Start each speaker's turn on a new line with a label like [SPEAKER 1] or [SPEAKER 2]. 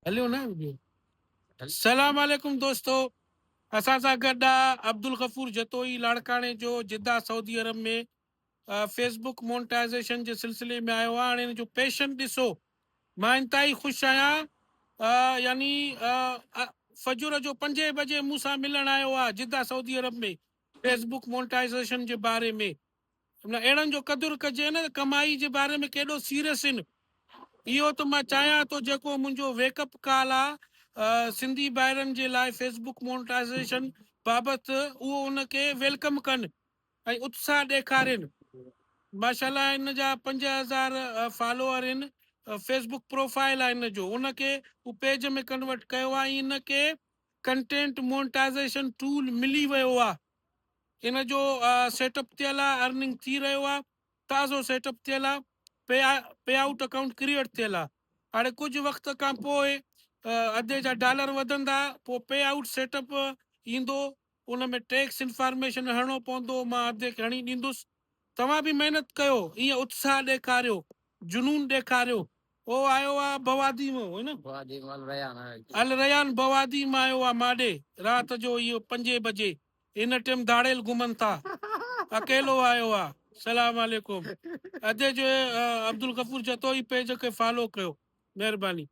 [SPEAKER 1] هليو نه وڊيو. سلام عليڪم دوستو اسان سان گڏ آ عبدالغفور جتوئي لاڙڪاڻي جو جده سعودي عرب ۾ فيسبوڪ مونٽائزيشن جي سلسلي ۾ آيو آ هاڻي هن جو پيشن ڏسو مان انتهائي خوش آهيان يعني فجر جو پنجين بجي مون سان ملڻ آيو آ جده سعودي عرب ۾ فيسبوڪ مونٽائزيشن جي باري ۾ نه اهڙن جو قدر ڪجي نه ته ڪمائي جي باري ۾ ڪيڏو سيريس ان. اهو ته مان چاهيان ٿو جيڪو منهنجو ويڪ اپ ڪال آ سنڌي ڀائرن جي لاء فيسبوڪ مونٽائزيشن بابت اهو ان کي welcome ڪن ۽ اتساهه ڏيکارين. ماشاءالله ان جا 5000 فالوئر ان فيسبوڪ پروفائل آ ان جو ان کي هو پيج ۾ ڪنورٽ ڪيو آ ۽ ان کي ڪنٽينٽ مونٽائزيشن ٽول ملي ويو آ. ان جو سيٽ اپ ٿيل آ ارننگ ٿي رهيو آ تازو سيٽ اپ ٿيل آ پي آئوٽ اڪائونٽ ڪريئيٽ ٿيل آ هاڻي ڪجهه وقت کان پوء ادي جا ڊالر وڌندا پوء پي آئوٽ سيٽ اپ ايندو ان ۾ ٽيڪس انفارميشن هڻڻو پوندو مان ادي کي هڻي ڏيندس توهان به محنت ڪيو ائين اتساهه ڏيکاريو جنون ڏيکاريو او آيو آ بوادي مان هو نه.
[SPEAKER 2] بوادي مان الريان آيو.
[SPEAKER 1] الريان بوادي مان آيو آ ماڏي رات جو اهو پنجين بجي هن ٽيم ڌاڙيل گهمن ٿا اڪيلو آيو آ سلام عليڪم ادي جو عبدالغفور جتوئي پيج کي فالو ڪيو مهرباني.